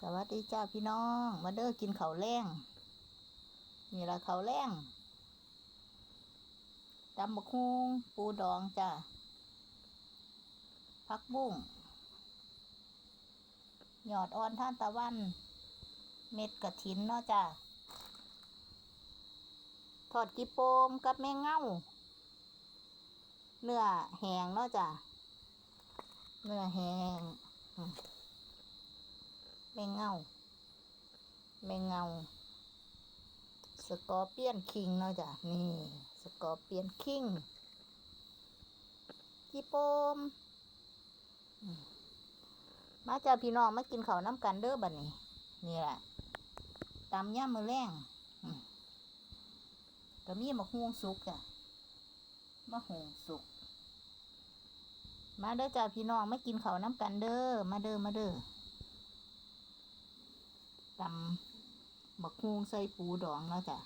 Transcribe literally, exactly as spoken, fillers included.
สวัสดีจ้าพี่น้อง มาเด้อกินข้าวแลง นี่ล่ะข้าวแลง ตำบักหุ่ง ปูดองจ้า ผักบุ้ง ยอดอ่อนทานตะวัน เม็ดกระถินเนาะจ้า ทอดขี้โปมกับแมงเง่า เนื้อแห้งเนาะจ้า เนื้อแห้ง อืม แมงเง่า แมงเง่า สกอร์เปียนคิงเนาะจ้า นี่ สกอร์เปียนคิง ขี้โปม อืม มาจ้าพี่น้อง มากินข้าวนำกันเด้อบัดนี้ นี่ล่ะ ตำยามมื้อแลง อืม ก็มีบักหุ่งสุกจ้า บักหุ่งสุก มาเด้อจ้าพี่น้อง มากินข้าวนำกันเด้อ มาเด้อ มาเด้อ ตำบักหุ่งใส่ปูดองเนาะจ้า